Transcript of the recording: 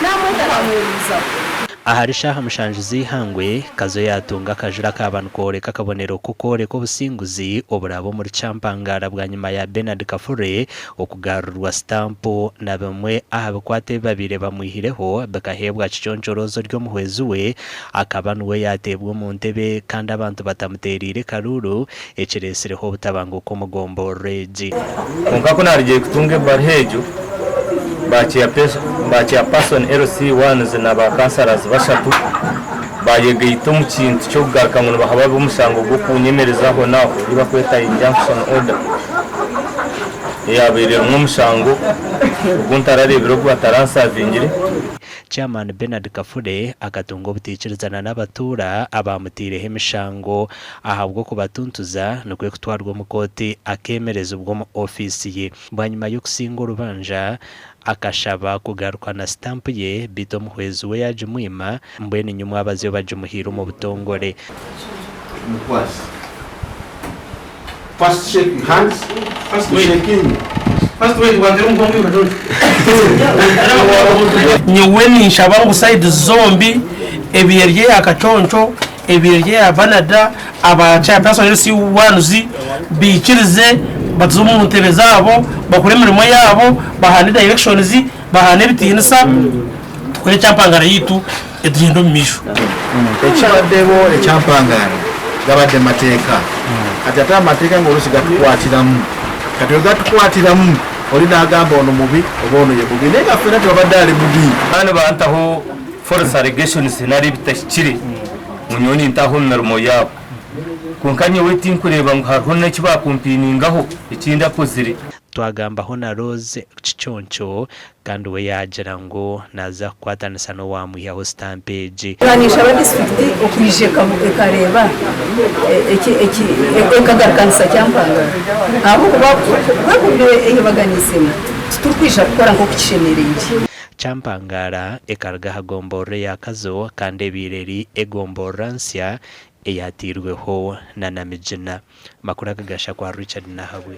Naamweta naamwebuuzaho. Ahari shaaha mushanju z'eihangwe, Kazo yaatunga akajura akaaba nikooreka akabonero k'okworeka obusinguzi oburaaba omuri Kyampangara bwanyima ya Bernard Kafure okugarurirwa sitampu na bimwe aha bikwato ebi babaire bamwihireho bikaheebwa Kiconco Rose ori omuhwezi we akaba niwe yaateebwa omu ntebe kandi abantu batamuteereire karuuru ekireetsireho obutabanguko omu gomborora egi. Kwonka ku naarugire kutunga ebaruha egyo, ba chairperson LC ones na ba councillors bashatu baayegaita omu kintu ky'okugaruka ngu nibahababa omushango gw'okunyemereza ahonaaho ei barikweta injunction order eyaabaire erimu omushango ogu ntarareebire ogu bataransavingire. Chairman Bernard Kafure akatunga obutaikirizana n'abatuura abaamuteireho emishango ahabw'okubatuntuza nikwo kutwarwa omu kooti akeemerezibwa omu ofiisi ye. Bwanyima y'okusinga orubanja, akashaba kugaruka na sitampu ye beitu omuhwezi we yaagimwima, mbwenu nyimwe abaziyo bagimuhaire omu butongore. Mukwase. First shake hands. First wait. Shaking. First wait, wanzire omugongo iwe George. Nyowe ninshaba ngu sayidi zombi ebiire eri eya Kaconco, ebiire eri eya Banada, aba chairperson LC ones baikirize batuze omu ntebe zaabo, bakore emirimo yaabo, bahaane directions, bahaane ebitiinisa, tukore ekyampangara yaitu etugyende omu maisho. Ekibaddewo ekyampangara gabadde mateeka kati ate amateeka nga oluusi gatukwatiramu kati wegatukwatiramu oli nagamba ono mubi oba ono ye mubi naye nga ffena tewabadde ali mubi. Kandi bantaho false allegations nari ebitahikire ngu nyowe nintaaha omu mirimo yaabo. Kwonka nyowe tinkureeba ngu hariho n'eki baakumpiiningaho eki ndakozire. Twagambaho na Rose Kiconco kandi we yaagira ngu naaza kukwatanisa n'owaamwihaho sitampu egi. Ninshaba disiturikiti okwija ekareeba ekagarukanisa Kyampangara ahabw'okuba ku erikuba eyebaganiisemu titurikwija kukora nk'oku kishemereire. Kyampangara ekaruga aha gomborora eya Kazo kandi ebaire eri egomborora nsya eyateirweho na Namigina. Amakuru aga gashakwa Richard Nahabwe.